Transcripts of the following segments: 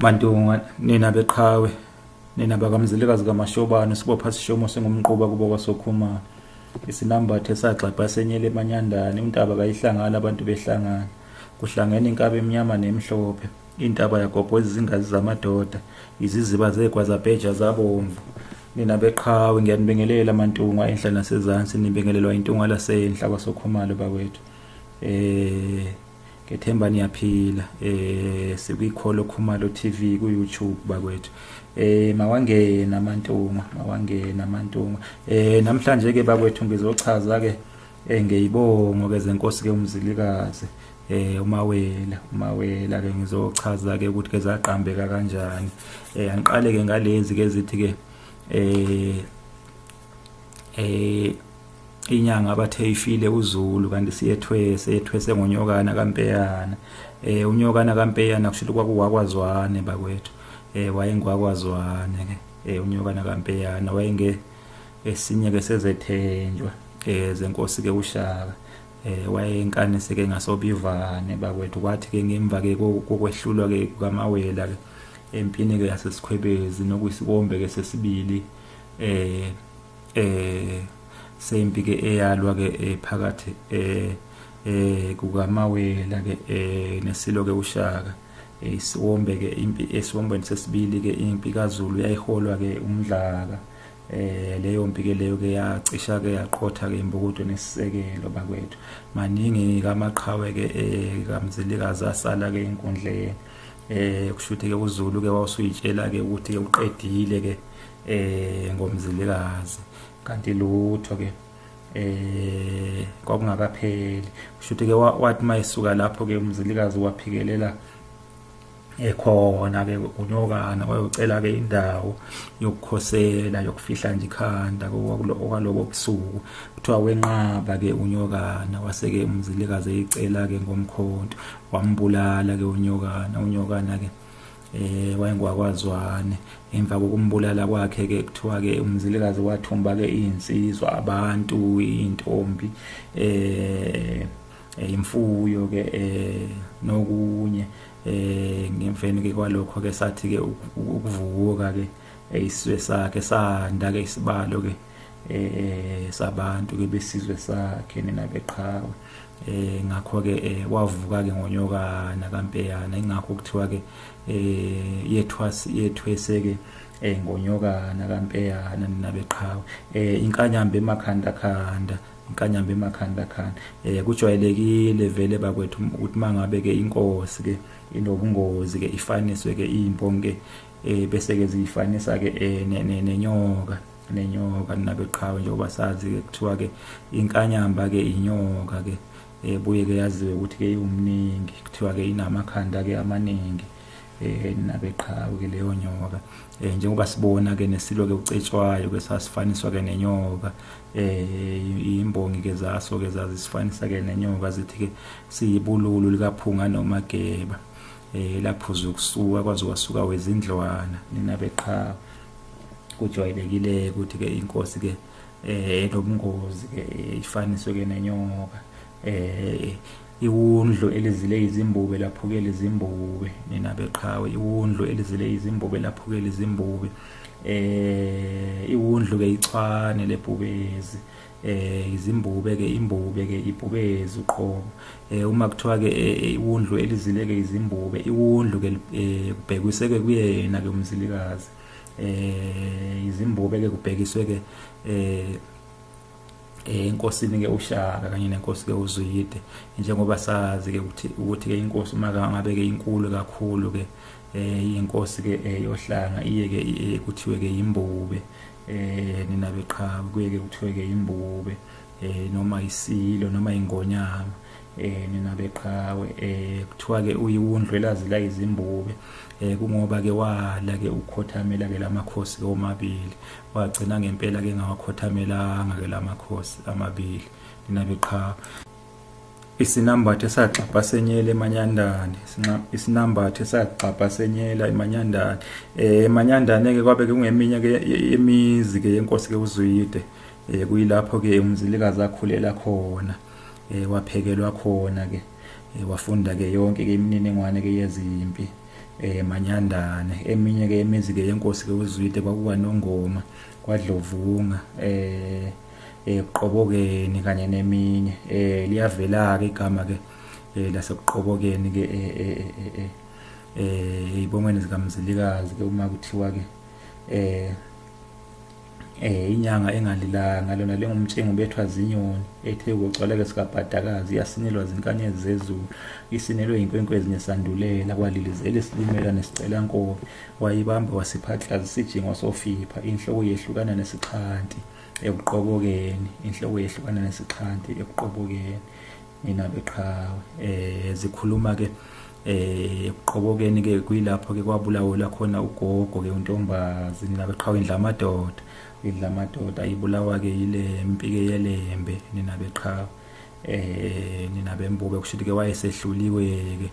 Mantungwa nina beqhawe, nina bakaMzilikazi kaMashobane, sibopha sishomo singumquba kubo kwaSokhumalo. Isinambatho esagxabha senyele emanyandane, untaba kayihlangana abantu behlangana. Kuhlangene inkaba emnyama nemhlophe, intaba yagobhoza izingazi zamadoda, iziziba zegwazabheja zabomvu. Nina beqhawe ngiyanibingelela Mantungwa enhla nasezansi, nibingelelwa intungwa lasenhla kwaSokhumalo bakwethu. Ngethemba niyaphila. Sikwikholo Khumalo TV ku YouTube bakwethu. Mawangena Mantungwa, mawangena Mantungwa. Namhlanje ke bakwethu ngizochaza ke ngeyibongo ke zenkosi ke uMzilikazi. uMawela ke ngizochaza ke ukuthi ke zaqambeka kanjani. Angiqale ke ngalezi ke zithi ke inyanga abathe ifile uZulu kanti siyethwese ngonyokana kaMpeyana. Unyokana kaMpeyana kusho kwakuwakwazwane bakwethu. Wayengwakwazwane ke unyokana kaMpeyana, wayenge esinye ke sezethenjwa zenkosi ke uShaka. Wayenkanise ke ngasobivane bakwethu. Kwathi ke ngemva ke kokwehlulwa ke kukaMawela ke empini ke yaseSikhwebezi nokuyisikombe ke sesibili sempi ke eyalwa ke phakathi kukaMawela ke nesilo ke uShaka. Isiwombe ke impi esiwombeni sesibili ke impi kaZulu yayiholwa ke uMdlaka. Leyo mpi ke leyo ke yacisha ke yaqotha ke imbukudo nesisekelo bakwethu. Maningi kamaqhawe ke kaMzilikazi asala ke enkundleni. Kushuthi ke uZulu ke wawusuyitshela ke ukuthi ke uqedile ke ngoMzilikazi, kanti lutho ke kwakungakapheli. Kushuthi ke wathi mayisuka lapho ke uMzilikazi waphikelela ekhona ke unyokana, wayocela ke indawo yokukhosela yokufihla nje ikhanda okwalobo busuku. Kuthiwa wenqaba ke unyokana, waseke uMzilikazi eyicela ke ngomkhonto, wambulala ke unyokana. Unyokana ke wayengwakwazwane. Emva kokumbulala kwakhe ke kuthiwa ke uMzilikazi wathumba ke insizwa, abantu, intombi, imfuyo ke nokunye. Ngemveni ke kwalokho ke sathi ke ukuvuka ke isizwe sakhe sanda ke isibalo ke sabantu ke besizwe sakhe nina beqhawe. Ngakho ke wavuka ke ngonyokana kaMpeyana, ingakho kuthiwa ke yethwese ke ngonyokana kaMpeyana nina beqhawe. Inkanyamba emakhanda khanda, inkanyamba emakhanda khanda. Kujwayelekile vele bakwethu ukuthi mangabe ke inkosi ke inobungozi ke ifaniswe ke imponke bese ke ziyifanisa ke nenyoka, nenyoka nina beqhawe. Njengoba sazi ke kuthiwa ke inkanyamba ke inyoka ke buye ke yaziwe ukuthi ke iwumningi, kuthiwa ke inamakhanda ke amaningi nina beqhawe ke leyo nyoka. Njengoba sibona ke nesilo ke ucetshwayo ke sasifaniswa ke nenyoka. Imbongi ke zaso ke zazisifanisa ke nenyoka, zithi ke siyibululu likaphunga nomageba, laphuza ukusuka kwaze kwasuka wezindlwana nina beqhawe. Kujwayelekile ukuthi ke inkosi ke enobungozi ke ifaniswe ke nenyoka. Iwundlu elizile izimbube laphukela izimbube nina beqhawe, iwundlu elizile izimbube laphukela izimbube. Iwundlu ke ichwane lebhubezi, izimbube ke imbube ke ibhubezi uqobo. Uma kuthiwa ke iwundlu elizile ke izimbube, iwundlu ke kubhekiswe ke kuyena ke uMzilikazi. Izimbube ke kubhekiswe ke enkosini ke uShaka kanye nenkosi ke uZwide. Njengoba sazi ke ukuthi ke inkosi uma ngabe ke inkulu kakhulu ke inkosi ke yohlanga iye ke kuthiwe ke imbube nina beqhawe, kuye ke kuthiwe ke imbube noma isilo noma ingonyama nina beqhawe. Kuthiwa ke uyiwundlu elazila izimbube, kungoba ke wala ke ukhothamela ke lamakhosi ke omabili, wagcina ngempela ke ngawakhothamelanga ke lamakhosi amabili nina beqhawe. Isinambatho esagxabha senyela emanyandane, isinambatho esagxabha senyela emanyandane. Emanyandane ke kwabe kungeminye ke imizi ke yenkosi ke uZwide, kuyilapho ke uMzilikazi akhulela khona, waphekelwa khona ke, wafunda ke yonke ke imininingwane ke yezimpi. Manyandane. Eminye ke imizi ke yenkosi ke uZwide kwakukaNongoma, kwaDlovunga, eQobokeni kanye neminye. Liyavela ke igama ke laseQobokeni ke ibongweni zikaMzilikazi ke uma kuthiwa ke inyanga engalilanga lona lengumtshengo bethwa zinyoni ethe ukugcwala sikabhadakazi yasinelwa zinkanyezi zezulu isinelwe inkwenkwezi nesandulela kwalilizela isilimela nesicela nkobe wayibamba wasiphahlaza isijingo sofipha inhloko yehlukana nesixhanti ekuqobokeni inhloko yehlukana nesixhanti ekuqobokeni nina beqhawe. Zikhuluma ke ekuqobokeni ke kuyilapho ke kwabulawelwa khona ugogo ke untombazi nina beqhawe indlamadoda indlamadoda ibulawa ke ile mpike yelembe nina beqhawe nina bembube kusho ke wayesehluliwe ke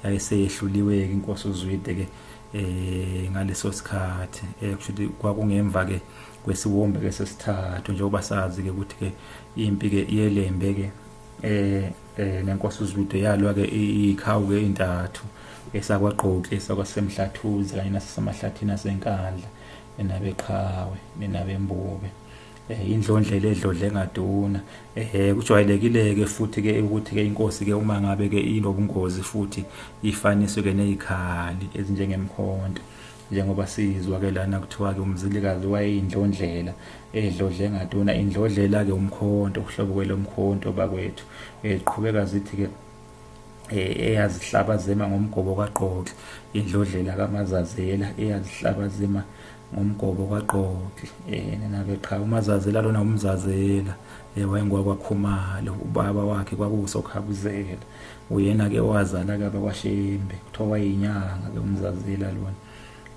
yayesehluliwe ke inkosi uZwide ke ngaleso sikhathi kusho kwakungemva ke kwesiwombe ke sesithathu njengoba sazi ke ukuthi ke impi ke yelembe ke nenkosi uZwide yalwa ke ikhawu ke intathu esakwaqoqi esakwasemhlathuze kanye nasemahlathini asenkandla enabeqhawe nenabembube indlondlela edlodle engaduna. Kujwayelekile ke futhi ke ukuthi ke inkosi ke uma ngabe ke inobungozi futhi ifaniswe ke nezikhali ezinjengemkhonto njengoba sizwa ke lana kuthiwa ke uMzilikazi wayeyindlondlela edlodle engaduna indlodlela ke umkhonto uhlobo kwelomkhonto bakwethu. Eqhubeka zithi ke eyazihlaba zema ngomgobo kaQoqi indlodlela kaMazazela eyazihlaba zema ngomgobo kaQoqi nina beqhawe. uMazazela lona umzazela wayengwakwaKhumalo ubaba wakhe kwakuwusokhabuzela uyena ke owazala ke abakwaShembe kuthiwa wayinyanga ke umzazela lona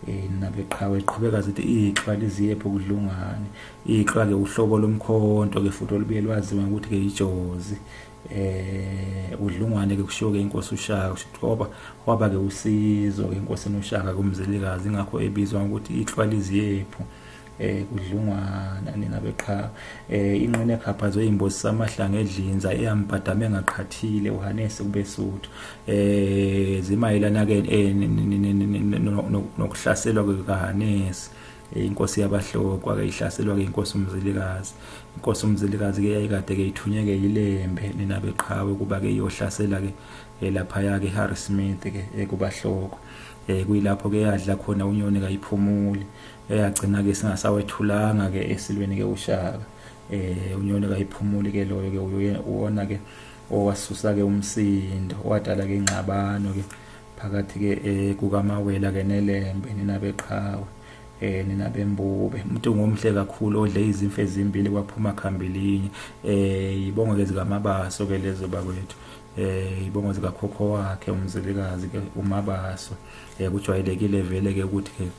nina beqhawe. Eqhubeka zithi ixwa liziyepho kudlungane ixwa ke uhlobo lomkhonto ke futhi olubuye lwaziwa ngokuthi ke ijozi udlungwane ke kushiwo ke inkosi uShaka kusho ngoba waba ke usizo ke inkosi uShaka kuMzilikazi ingakho ebizwa ngokuthi ixwa liziyepho kudlungwana nina beqhawe. Inqene ekhaphazwe imbozi samahlanga edlinza eyambhadame engaqhathile uHanesi kubeSuthu zimayelana ke nokuhlaselwa kukaHanesi inkosi yabahlokwa ke ihlaselwa ke inkosi uMzilikazi. Inkosi uMzilikazi ke yayikade ke ithunyeke ilembe nina beqhawe kuba ke iyohlasela ke lapha ke Harry Smith ke ekubahloko kuyilapho ke yadla khona unyoni kayiphumuli eyagcina ke singasawethulanga ke esilweni ke uShaka. Unyoni kayiphumuli ke loyo ke uwona ke owasusa ke umsindo owadala ke ingxabano ke phakathi ke kukaMawela ke nelembe nina beqhawe nina bembube. Umuntu ngomhle kakhulu odle izimfe ezimbili kwaphuma khambilinye. Ibongo ke zikaMabaso ke lezo bakwethu ibongo zikakhokho wakhe uMzilikazi ke uMabaso. Kujwayelekile vele ke ukuthi ke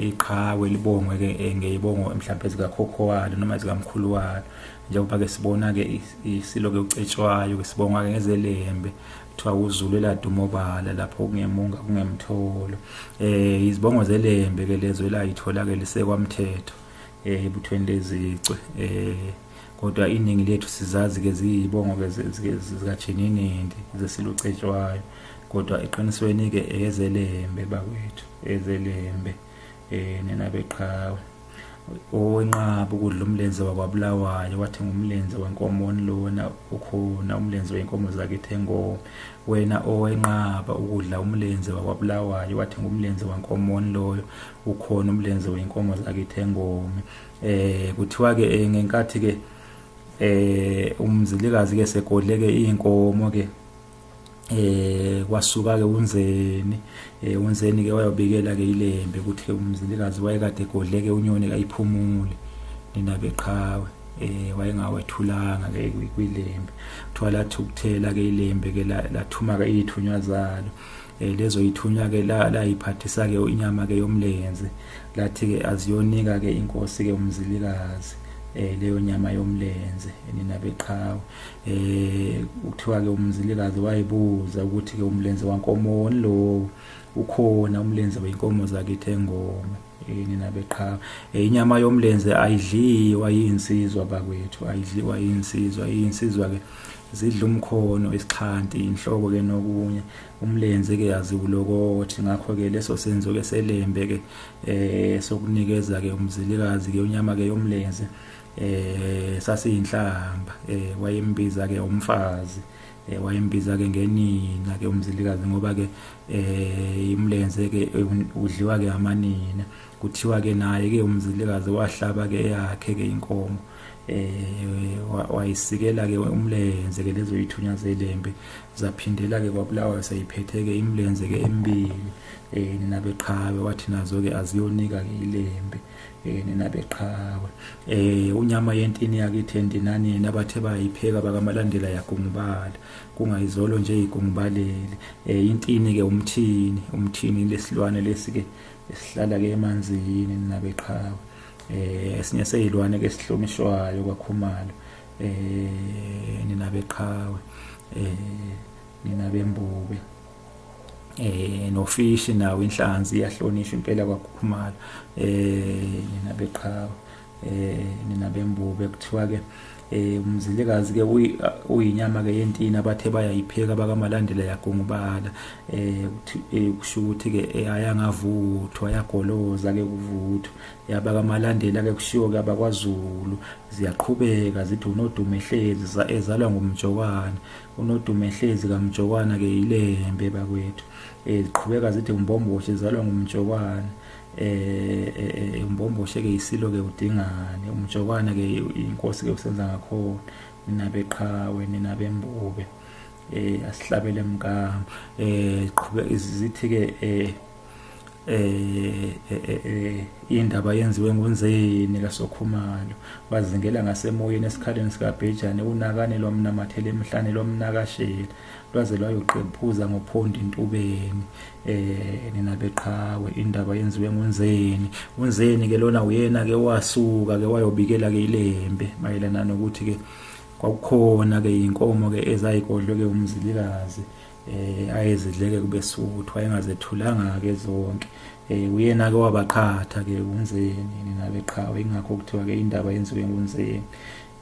iqhawe libongwe ke ngeyibongo mhlawumbe zikakhokho walo noma zikamkhulu walo njengoba ke sibona ke isilo ke ucetshwayo ke sibongwa ke ngezelembe kuthiwa uZulu eladumobala lapho kungemunga kungemtholo. Izibongo zelembe ke lezo elayithola ke lisekwamthetho ebuthweni lezicwe kodwa iningi lethu sizazi ke ziyibongo ke zikaJininindi zesilucetshwayo kodwa eqinisweni ke ezelembe bakwethu ezelembe nina beqhawe. Owenqaba ukudla umlenze wakwabulawayo wathi ngumlenze wenkomo lona ukhona umlenze wenkomo zakithi engoma wena owenqaba ukudla umlenze wakwabulawayo wathi ngumlenze wenkomo loyo ukhona umlenze wenkomo zakithi engoma. Kuthiwa ke ngenkathi ke uMzilikazi ke segodleke inkomo ke kwasuka ke uNzeni uNzeni ke wayobikela ke ilembe ukuthi ke uMzilikazi wayekade egodleke unyoni kayiphumule nina beqhawe wayengawethulanga ke kwilembe kuthiwa lathukuthela ke ilembe ke lathuma ke izithunywa zalo lezo ithunywa ke layiphathisa ke inyama ke yomlenze lathi ke aziyonika ke inkosi ke uMzilikazi leyo nyama yomlenze nina beqhawe. Kuthiwa ke uMzilikazi wayibuza ukuthi ke umlenze wankomoni lo ukhona umlenze wenkomo zakithi engoma nina beqhawe. Inyama yomlenze ayidliwa yinsizwa bakwethu ayidliwa yinsizwa iyinsizwa ke Zidla umkhono, isixhanti, inhloko ke nokunye, umlenze ke aziwulokothi. Ngakho ke leso senzo ke seLembe ke sokunikeza ke uMzilikazi ke unyama ke yomlenze sasiyinhlamba. Wayembiza ke umfazi, wayembiza ke ngenina ke uMzilikazi, ngoba ke imlenze ke udliwa ke amanina. Kuthiwa ke naye ke uMzilikazi wahlaba ke yakhe ke inkomo, wayisikela ke umlenze ke lezo yithunya zeLembe, zaphindela ke kwaBulawayo seyiphethe ke imlenze ke emibili nina beqhawe. Wathi nazo ke aziyonika ke iLembe nina beqhawe. Unyama yentini yakithi entinaneni abathe bayipheka bakaMalandela yagungubala, kungayizolo nje igungubalele. Intini ke umthini, umthini lesilwane lesi ke esihlala ke emanzini nina beqhawe. Esinye seyilwane ke esihlonishwayo kwaKhumalo nina beqhawe, nina bembube. Nofishi nawo inhlanzi iyahlonishwa impela kwaKhumalo nina beqhawe, nina bembube. Kuthiwa ke uMzilikazi ke uyinyama ke yentini abathe bayayipheka bakaMalandela yagungubala. Kusho ukuthi ke ayangavuthwa, ayagoloza ke kuvuthwa yabakaMalandela ke, kushiwo ke abakwaZulu. Ziyaqhubeka zithi uNodumehlezi ezalwa nguMjokwana, uNodumehlezi kaMjokwana ke iLembe bakwethu. Ziqhubeka zithi uMbomboshe ezalwa nguMjokwana, uMbomboshe ke isilo ke uDingane, uMjokwana ke inkosi ke usenza ngakhona. Nina beqhawe, nina bembube, asihlabele mkamo. Qhubeka zithi ke indaba yenziwe nguNzeni kaSokhumalo, wazingela ngasemoyeni esikhaleni sikaBhejane, unakane lwamnamathele emhlane lwamnakashela, lwaze lwayoqephuza ngophondo intubeni. Nina beqhawe, indaba yenziwe nguNzeni. UNzeni ke lona uyena ke wasuka ke wayobikela ke iLembe mayelana nokuthi ke kwakukhona ke inkomo ke ezayigodlwe ke uMzilikazi ayezidleke kubeSuthu, wayengazethulanga ke zonke. Uyena ke wabaqhatha ke uNzeni nina beqhawe, ingakho kuthiwa ke indaba yenziwe nguNzeni.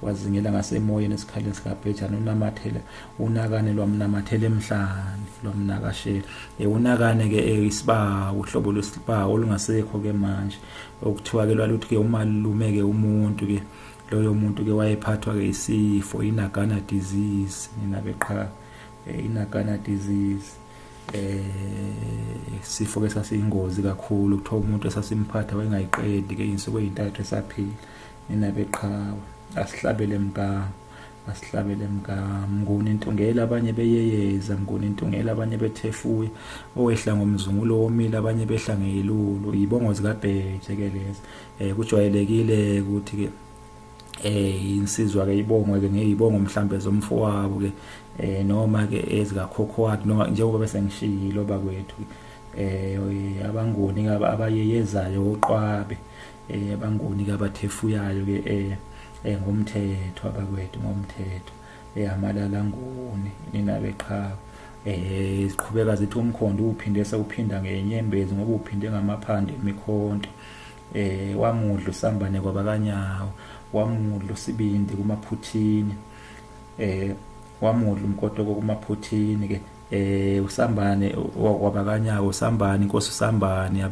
Wazingela ngasemoyeni esikhaleni sikaBhejane, unamathele unakane lwamnamathele emhlane lwamnakashela. Unakane ke isibawu, uhlobo lwesibawu olungasekho ke manje, okuthiwa ke lwaluthi ke umalume ke umuntu ke loyo muntu ke wayephathwa ke isifo inagana disease nina beqhawe. Inagana disease sifo ke sasiyingozi kakhulu, kuthiwa umuntu esasimphatha wayengayiqedi ke insuku ezintathu esaphila. Nina beqhawe, asihlabele mkamo, asihlabele mkamo. Mnguni intungela abanye beyeyeza, Mnguni intungela abanye bethefuya, owehla ngomzungulo womile abanye behla ngeyilulu. Ibongo zikaBheje ke lezi. Kujwayelekile ukuthi ke insizwa ke ibongwe ke ngeyibongo mhlambe zomfowabo ke noma ke ezikakhokho wakhe, noma njengoba bese ngishilo bakwethu abangoni abayeyezayo oqwabe, abangoni ke abathefuyayo ke ngomthetho abakwethu, ngomthetho amalala nguni nina beqhawe. Ziqhubeka zithi umkhondo uphinde sewuphinda ngenyembezi ngoba uphinde ngamaphande emikhonto. Wamudla usambane kwabakanyawo, wamudla usibindi kumaphuthini, wamudla umkotoko kumaphuthini ke. Usambane kwabakanyawo, usambane inkosi usambane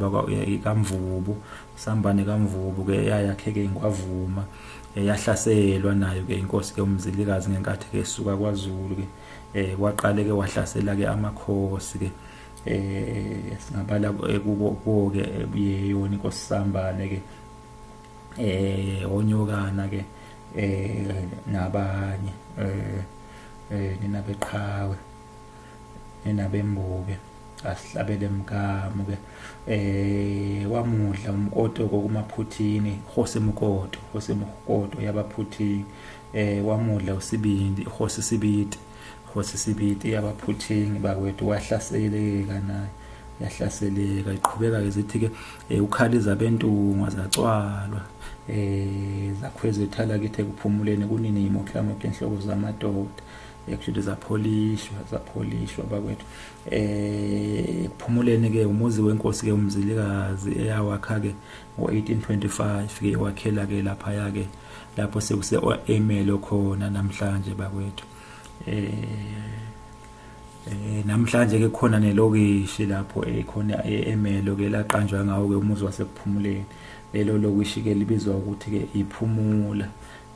kaMvubu, usambane kaMvubu ke yayakhe ke ingwavuma, yahlaselwa nayo ke inkosi ke uMzilikazi ngenkathi ke esuka kwaZulu ke. Waqale ke wahlasela ke amakhosi ke, singabala kubo ke yeyona inkosi Sambane ke, onyokana ke nabanye nina beqhawe, nina bembube, asihlabele mkamo ke. Wamudla umkotoko kumaphuthini, Hosi Mkoto, Hosi Mkoto yabaphuthini. Wamudla usibindi, Hosi Sibiti, Hosi Sibiti yabaphuthini bakwethu, wahlaseleka naye, yahlaseleka. Iqhubeka ke zithi ke ukhaliza bentungwa zacwalwa, zakhweza ethala kithi ekuphumuleni kunini imoklamoka inhloko zamadoda, ekushilo zapholishwa, zapholishwa bakwethu. Ekuphumuleni ke umuzi wenkosi ke uMzilikazi eyawakha ke ngo-1825 ke, wakhela ke lapha ke lapho sekuse emelo khona namhlanje bakwethu. Namhlanje ke khona nelokishi lapho ekhona eMelo ke laqanjwa ngawo ke umuzi waseKuphumuleni. Lelo lokishi ke libizwa ukuthi ke iPhumula,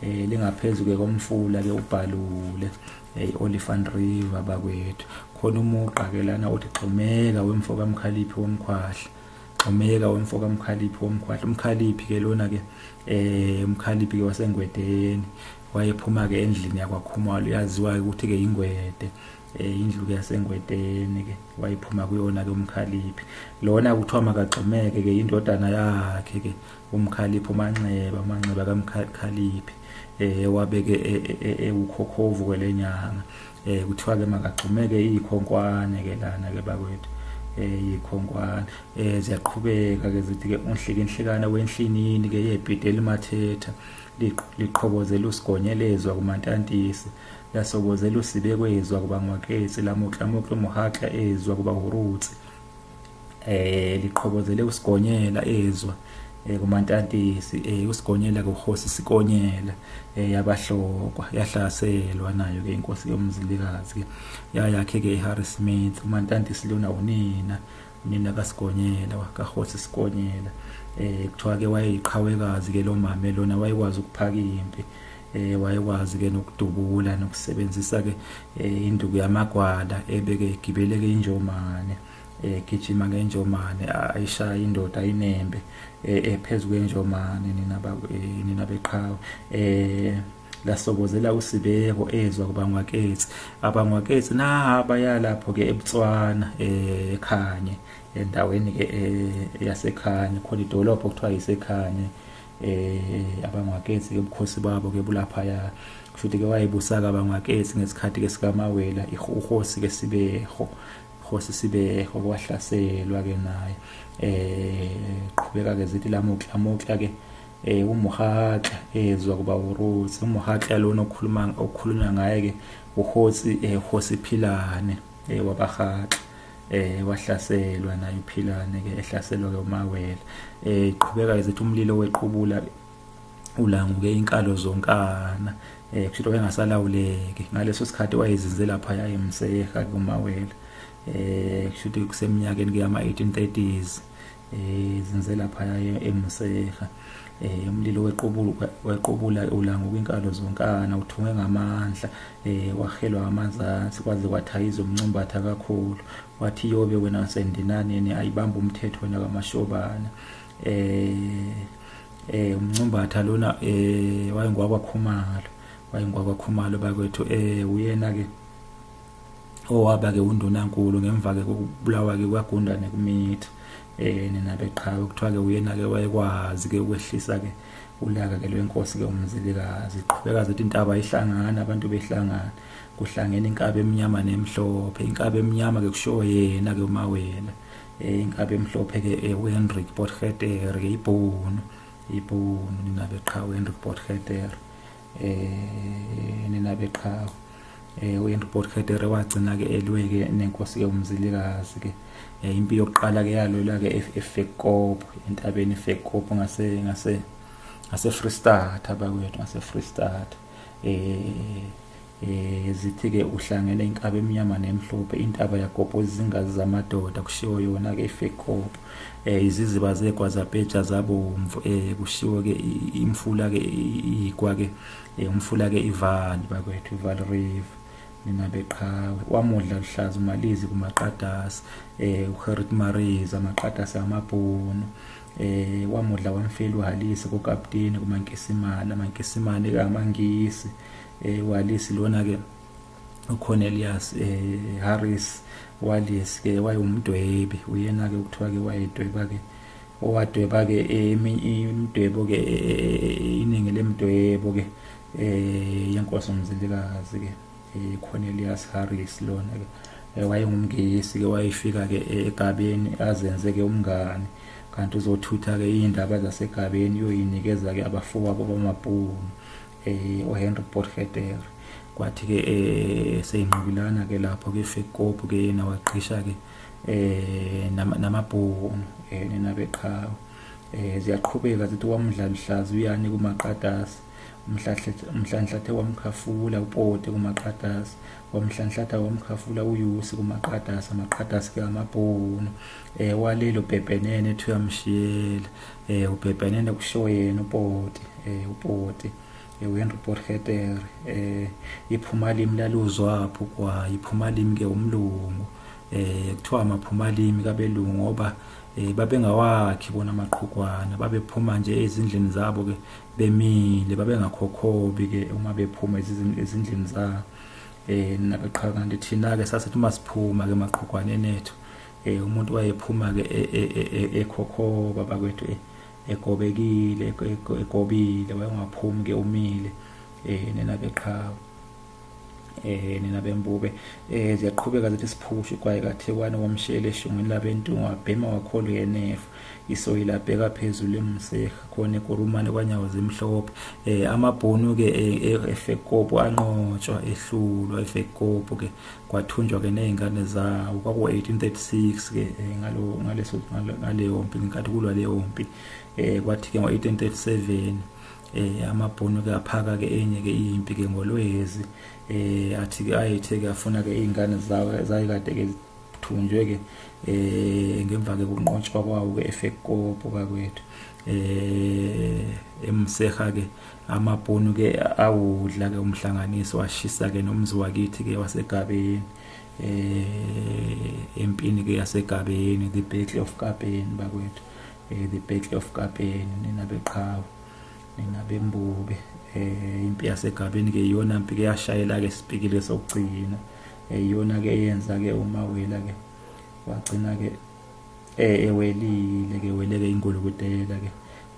lingaphezulu ke komfula ke uBhalule, i-Olifant River bakwethu. Khona umugqa ke lana othi xhumeka wemfo kaMkhaliphi womkhwahla, xhumeka wemfo kaMkhaliphi womkhwahla. UMkhaliphi ke lona ke uMkhaliphi ke waseNgwedeni, wayephuma ke endlini yakwaKhumalo, yaziwa ukuthi ke iNgwede, indlu ke yaseNgwedeni ke wayephuma kuyona ke uMkhaliphi. Lona kuthiwa makaxhumeke ke indodana yakhe ke uMkhaliphi uManxeba, uManxeba kaMkhaliphi, wabeke ewukhokhovu kwelenyanga. Kuthiwa ke makaxhumeke ikhonkwane ke lana ke bakwethu, ikhonkwane. Ziyaqhubeka ke zithi ke unhlikinhlikana wenhlinini ke yebhide elimathetha liqhobozela usigonyelezwa kuMantantisi, lasobozela usibekwezwa kubaNgwaketsi, lamoklamokla umuhakla ezwa kuba Hurutsi, liqhobozele usigonyela ezwa kuMantantisi, usigonyela kuHosi Sikonyela, yabahlokwa yahlaselwa nayo ke inkosi yoMzilikazi ke yayakhe ke iHarry Smith. uMantantisi lona unina kaSigonyela kaHosi Sikonyela. Kuthiwa ke wayeyiqhawekazi ke lo mame lona, wayekwazi ukuphaka impi, wayekwazi ke nokudubula nokusebenzisa ke induku yamagwala, ebeke igibeleke injomane, gijima ngenjomane ayishaya indoda ayinembe ephezulu kwenjomane nina beqhawe. Lasobozela usibeko ezwa kubaNgwaketsi. AbaNgwaketsi naba lapho ke eBotswana, eKhanye, endaweni ke yaseKhanye, khona idolobha okuthiwa yiseKhanye. AbaNgwaketsi ke ubukhosi babo ke bulapha, futhi ke wayebusa ke abaNgwaketsi ngesikhathi ke sikaMawela, uHosi ke Sibeho, Hosi Sibeho wahlaselwa ke naye. Qhubeka ke zithi lamoklamokla ke umuhatla ezwa kuba uRutsi. Umuhatla lona okukhulunywa ngaye ke uHosi Hosi Philane wabahatla, wahlaselwa naye uPhilane ke, ehlaselwa ke uMawela. Qhubeka ke zithi umlilo weqhubula ulanguke inkalo zonkana, kusho engasalawuleki. Ngaleso sikhathi wayezinze lapha eMseha kuMawela, kusho ukuthi kuseminyakeni ke yama 1830s, zinze lapha eMseha. Umlilo wequbula ulanguka inkalo zonkana, uthungwe ngamandla, wahelwa amazansi kwaze kwathayiza umncumbatha kakhulu. Wathi yobe wena sendinaneni ayibamba umthetho wena kaMashobana. Umncumbatha lona wayengwakwaKhumalo, wayengwakwaKhumalo bakwethu. Uyena ke owaba ke undunankulu ngemva ke kokubulawa ke kwaGundane kumitha, nina beqhawe. Kuthiwa ke uyena ke wayekwazi ke ukwehlisa ke ulaka ke lwenkosi ke uMzilikazi. Iqhubeka zithi intaba ihlangana, abantu behlangana, kuhlangene inkabi emnyama nemhlophe. Inkabi emnyama ke kusho yena ke uMawela, inkabi emhlophe ke uHendrik Potgieter ke, ibhunu nina beqhawe, Hendrik Potgieter, nina beqhawe. uHendrik Potgieter wagcina ke elweke nenkosi ke uMzilikazi ke. Impi yokuqala ke yalwelwa ke eFekop, entabeni eFekop ngase Free State abakwethu, ngase Free State. Zithi ke uhlangene inkabi emnyama nemhlophe, intaba yagobhoza izingazi zamadoda, kushiwo yona ke iFekop. Iziziba zegwazapeja zabomvu, kushiwo ke imfula ke igwa ke, umfula ke iVali bakwethu, iVali River nina beqhawe. Wamudla luhlaza uMalizi kuMaqadasi, uGerrit Mariz amaqadasi amabhunu. Wamudla wamfela uHalisi kokapteni kuMankisimane, amaNkisimane kaMangisi. uHalisi lona ke uCornelius Harris Wallis ke wayewumdwebi, uyena ke ukuthiwa ke wayedweba ke, owadweba ke imidwebo ke, iningi lemidwebo ke yenkosi uMzilikazi ke, Cornelius Harris lona ke wayengumngisi ke, wayefika ke egabeni azenze ke umngani, kanti uzothutha ke indaba zasegabeni uyoyinikeza ke abafowabo bamabhunu, uHenry Potgieter. Kwathi ke seyinqikilana ke lapho ke eFekop ke, yena waqhisha ke namabhunu, nina beqhawe. Ziyaqhubeka zithi wamdla luhlaza uyani kuMaqadasi, Umhlanhlathe wamkhafula uPoti kuMaqadasi, wamhlanhlatha wamkhafula uYusi kuMaqadasi, amaqadasi ke amabhunu. Walelo Bhebhenene ethi uyamshiyela, uBhebhenene kushiwo yena uPoti, uPoti uHenry Potgieter. Iphuma limi laluzwaphi ugwayi, iphuma limi ke umlungu. Kuthiwa amaphuma limi kabelungu ngoba babengawakhi bona amaqhugwana, babephuma nje ezindlini zabo ke bemile, babengakhokhobi ke uma bephuma ezindlini zabo. Nabeqhawe kanti thina ke sasithi uma siphuma ke emaqhugwaneni ethu, umuntu wayephuma ke ekhokhoba bakwethu, egobekile, egobile, wayengaphumi ke umile. Nina beqhawe, nina bembube. Ziyaqhubeka zithi siphushe ugwayi kaThekwane wamshiyela eshungwini labentungu, wabhema wakholwa yenefu, isoyi labheka phezulu emseha khona eKurumane kwanyawo zimhlophe. Amabhunu ke eFekopo anqotshwa, ehlulwa eFekopo ke, kwathunjwa ke nezingane zawo. Kwaku 1836 ke ngaleso ngaleyo mpi, ngenkathi kulwa leyo mpi. Kwathi ke ngo-1837 amabhunu ke aphaka ke enye ke impi ke ngoLwezi. Athi ke ayithe ke afuna ke izingane zawo zayikade ke zithunjwe ke ngemva ke kunqotshwa kwawo ke eFekopo bakwethu. Emseha ke amabhunu ke awudla ke umhlanganiso, washisa ke nomzi wakithi ke waseGabeni, empini ke yaseGabeni, the Battle of Kapeni bakwethu, the Battle of Kapeni. Nina beqhawe, nina bembube. Impi yaseGabeni ke iyona mpi ke yashayela ke isipikile sokugcina, iyona ke eyenza ke uMawela ke wagcina ke ewelile ke, weleke ingulukudela ke,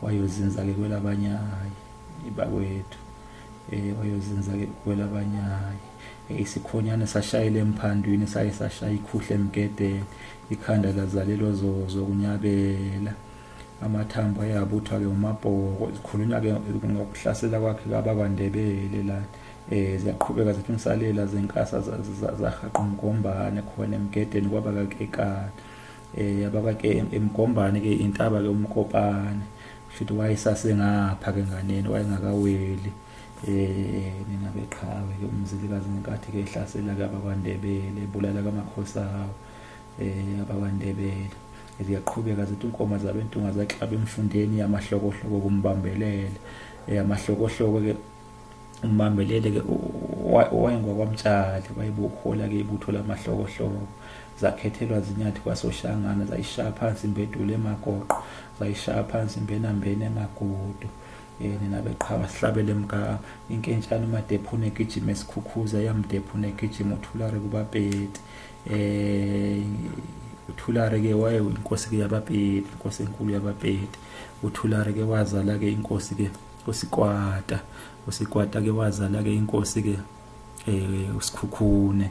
wayozinza ke kwelabanyayi bakwethu, wayozinza ke kwelabanyayi. Isikhonyane sashayela emphandwini, saye sashaya ikhuhle emgedeni, ikhanda lazalelwa zozo kunyabela, amathambo ayabuthwa ke uMabhoko. Zikhulunywa ke ngokuhlasela kwakhe abakwaNdebele la. Ziyaqhubeka zithi umsalela zenkasa zahaqa umgombane khona emgedeni kwabakakekana. Abakake emgombane ke intaba ke uMkopane, kusho ukuthi wayesasengapha ke nganeni, wayengakaweli. Nina beqhawe ke uMzilikazi ngenkathi ke ehlasela ke abakwaNdebele, ebulala amakhosi awo abakwaNdebele. Ziyaqhubeka zithi inkomo zabentunga zaklaba emfundeni yamahlokohloko kumbambelele. Amahlokohloko ke umbambelele ke wayengwakwamtshali, wayebuhola ke ibutho lamahlokohloko. Zakhethelwa zinyathi kwaSoshangana, zayishaya phansi imbedulo emagoqo, zayishaya phansi imbenambene emagudu. Nina beqhawe sihlabele emgama, inkentshana uMadephune egijima esikhukhuza, yamdephune egijima uThulare kubaPeti. uThulare ke waye inkosi ke yabaPeti, inkosi enkulu yabaPeti. uThulare ke wazala ke inkosi ke uSikwata, uSikwata ke wazala ke inkosi ke uSikhukhune.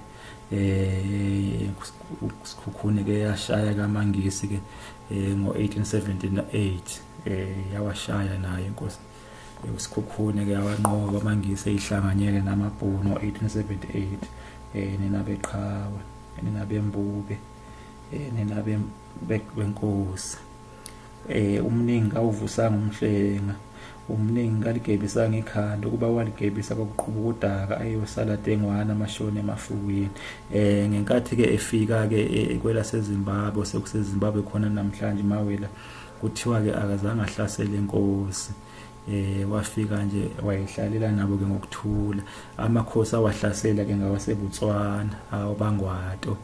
uSikhukhune ke yashaya kaMangisi ke ngo-1878, yawashaya nayo inkosi uSikhukhune ke, yawanqoba amaNgisi eyihlanganyele namabhunu ngo-1878. Nina beqhawe, nina bembube, nina benkosi. Umningi awuvusanga umhlenga, umningi kaligebisanga ikhanda, ukuba waligebisa kwakuqhubuka udaka ayosala dengwana amashoni emafukwini. Ngenkathi ke efika ke kwelaseZimbabwe, sekuseZimbabwe khona namhlanje Mawela, kuthiwa ke akazange ahlasele inkosi. Wafika nje wayihlalela nabo ke ngokuthula. Amakhosi awahlasela ke ngawaseBotswana, awabangwato,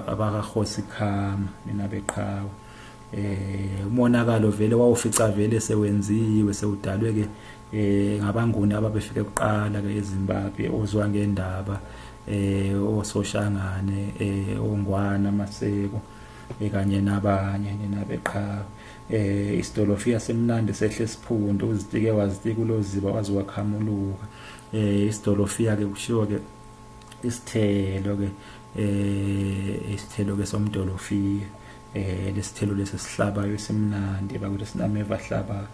abakaHosi Khama, nina beqhawe. Umonakalo vele wawufica vele sewenziwe, sewudalwe ke ngabanguni ababefike kuqala ke eZimbabwe, ozwa ngendaba, ososhangane, ongwana Maseko kanye nabanye, nina beqhawe. Isidolofiya semnandi sehle siphundu, uzitike wazitika uLoziba waze wakhamuluka. Isidolofiya ke kushiwo ke isithelo ke, isithelo ke somdolofiya. Lesithelo lesi sihlabayo esimnandi bakuthi sinameva hlaba.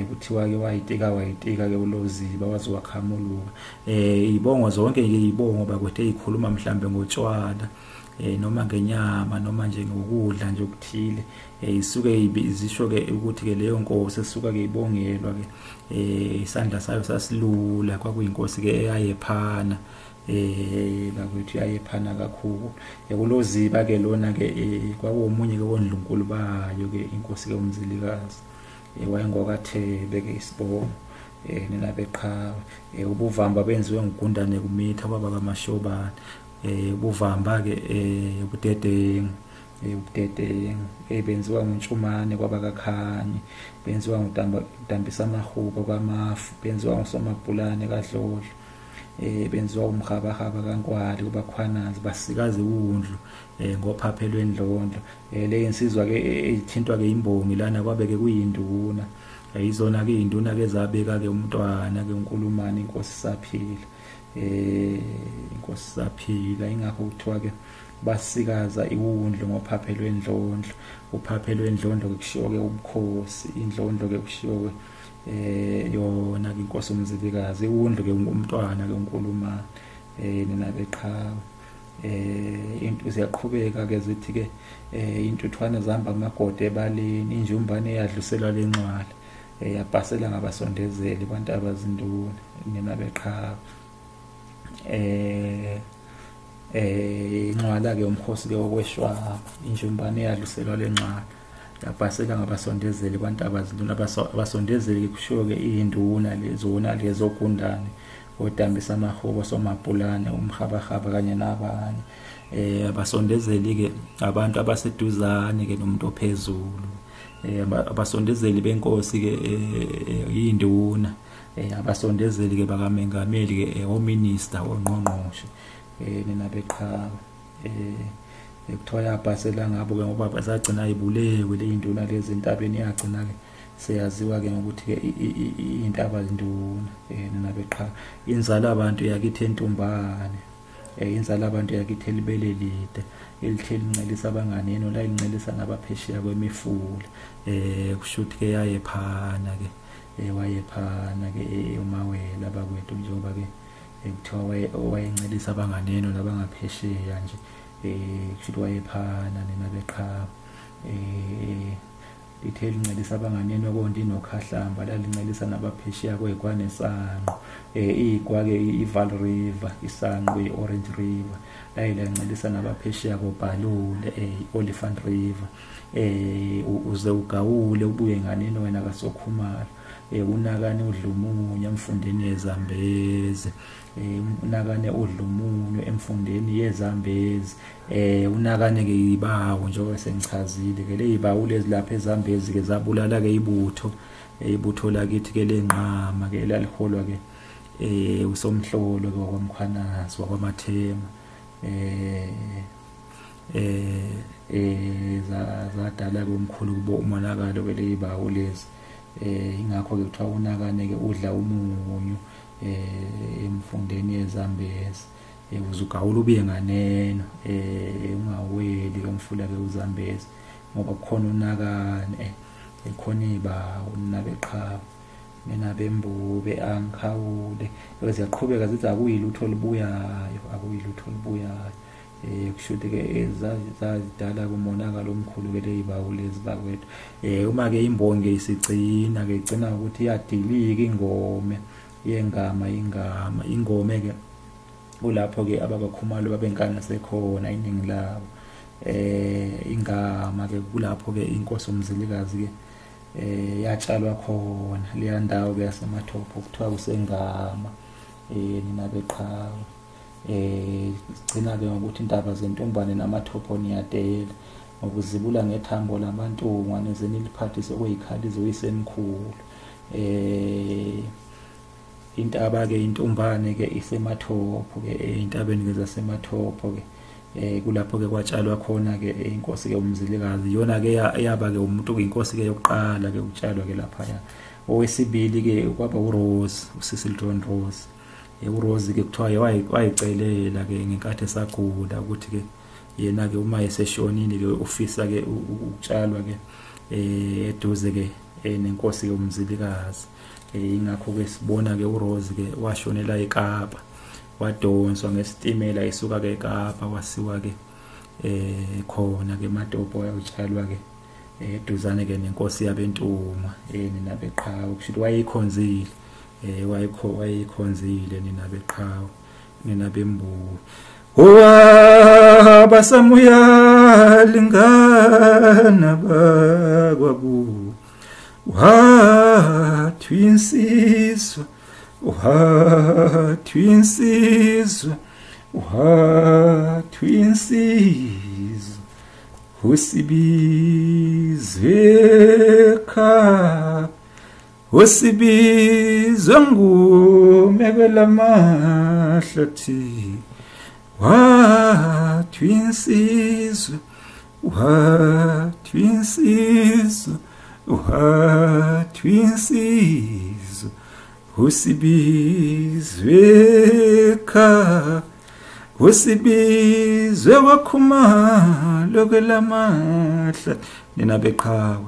Kuthiwa ke wayitika wayitika ke uLoziba waze wakhamuluka. Ibongo zonke ke ibongo bakwethu ezikhuluma mhlambe ngotshwala. noma ngenyama noma nje ngokudla nje okuthile. Isuke izisho ke ukuthi ke leyo nkosi esuka ke ibongelwa ke isandla sayo sasilula, kwakuyinkosi ke eyayephana bakwethu, yayephana kakhulu. Kuloziba ke lona ke kwakuwomunye ke wondlunkulu bayo ke inkosi ke uMzilikazi, wayengokaThebe ke isibongo nina beqhawe. Ubuvamba benziwe ngugundane kumitha kwaba kaMashobane. Ubuvamba ke ubudedengu, ubudedengu benziwa nguNtshumane kwabakaKhanye, benziwa nguDambisa Mahubo kwaMafu, benziwa nguSomabhulane kaDlodlo, benziwa umhabahaba kaNkwali kubakhwanazi, basikaze wundlu ngophaphe lwendlondlo. Le insizwa ke ethintwa ke imbongi lana kwabe ke kuyinduna, izona ke induna ke zabeka ke umntwana ke uNkulumane inkosi saphila, inkosi saphila. Ingakho kuthiwa ke basikaza iwundlu ngophaphe lwendlondlo. Uphaphe lwendlondlo ke kushiwo ke ubukhosi, indlondlo ke kushiwo ke yona ke inkosi uMzilikazi, iwundlu ke umntwana ke uNkulumane nina beqhawe. Into ziyaqhubeka ke zithi ke intuthwane zihamba amagode ebaleni, injumbane eyadluselwa lencwala yabhasela ngabasondezeli kwantaba zinduna nina beqhawe. Incwala ke umkhosi ke wokweshwama, injumbane eyadluselwa lencwala yabhasela ngabasondezeli kwantaba zinduna. Abasondezeli ke kushiwo ke induna lezona lezogundane, oDambisa Mahubo, Somabhulane, umhabahaba kanye nabanye. Abasondezeli ke abantu abaseduzane ke nomuntu ophezulu. Abasondezeli benkosi ke induna, abasondezeli ke bakamengameli ke ominister, ongqongqoshe nina beqhawe. Kuthiwa yabhasela ngabo ke ngoba zagcina ibulewe le induna lezi entabeni, yagcina ke seyaziwa ke ngokuthi ke intaba zinduna nina beqhawe. Inzala abantu yakithi entumbane, inzala abantu yakithi elibele lide, elithe lincelisa abanganeno la lincelisa nabaphesheya kwemifula. Kusho ukuthi ke yayephana ke, wayephana ke uMawela bakwethu, njengoba ke kuthiwa wayencelisa abanganeno nabangaphesheya nje, kusho ukuthi wayephana nina beqhawe. Lithe lincelisa abanganeno konke inokhahlamba, lalincelisa nabaphesheya kwekwanesanqo, igwa ke iVaal River, isanqo iOrange River, layilancelisa nabaphesheya koBhalule, iOlifant River. Uze ugawule ubuye nganeno wena kaSokhumalo, unakane udlumunya emfundeni yeZambezi, unakane udlumunyo emfundeni yeZambezi. Unakane ke ibawo njengoba sengichazile ke, le ibawo lezi lapha eZambezi ke zabulala ke ibutho, ibutho lakithi ke lenqama ke elaliholwa ke uSomhlolo ke wakwaMkhwanazi wakwaMathema. Zadala ke umkhulu kubo umonakalo ke le ibawo lezi. Ingakho ke kuthiwa unakane ke udla umunyu emfundeni yeZambezi, uzugawula ubuye nganeno, ungaweli ke umfula ke uZambezi, ngoba kukhona unakane, khona ibawo nina beqhawe, nina bembube angikhawule. Ziyaqhubeka zithi akuyilutho olubuyayo, akuyilutho olubuyayo. Kusho ukuthi ke zazidala kumonakalo omkhulu ke le ibawo lezi bakwethu. Uma ke imbongi isigcina ke igcina ukuthi iyadilika ingome yengama, ingama ingome ke kulapho ke abakakhumalo babenkani sekhona iningi labo. Ingama ke kulapho ke inkosi uMzilikazi ke yatshalwa khona leya ndawo ke yaseMathopho kuthiwa kusengama nina beqhawe. Sigcina ke ngokuthi intaba zentumbane namathopho niyadela, ngokuzibula ngethambo lamantungwa nize niliphathise okuyikhali zoyisemkhulu. Intaba ke intumbane ke isemathopho ke, entabeni ke zasemathopho ke, kulapho ke kwatshalwa khona ke inkosi ke uMzilikazi, iyona ke eyaba ke umuntu inkosi ke yokuqala ke ukutshalwa ke lapha. Owesibili ke kwaba uRose, uCecil John Rose. uRose ke kuthiwa wayicelela ke ngenkathi esagula ukuthi ke yena ke uma eseshonile ke ufisa ke ukutshalwa ke eduze ke nenkosi ke uMzilikazi. Ingakho ke sibona ke uRose ke washonela eKapa, wadonswa ngesitimela esuka ke eKapa wasiwa ke Khona ke matopo ayatshalwa ke eduzane ke nenkosi yabeNtungwa, nina beqhawe, kusho ukuthi wayeyikhonzile, wayeyikhonzile nina beqhawe, nina bembuwe. Owabasamuyalingana bakwabu wathwinsizwa, wathwinsizwa, wathwinsizwa, usibizwe kha, usibizwe ngumekela mahlathi, wathwinsizwa, wathwinsizwa, wathwinsizwa, usibizwe kha, usibizwe wakhumalo kwelamahla, nina beqhawe.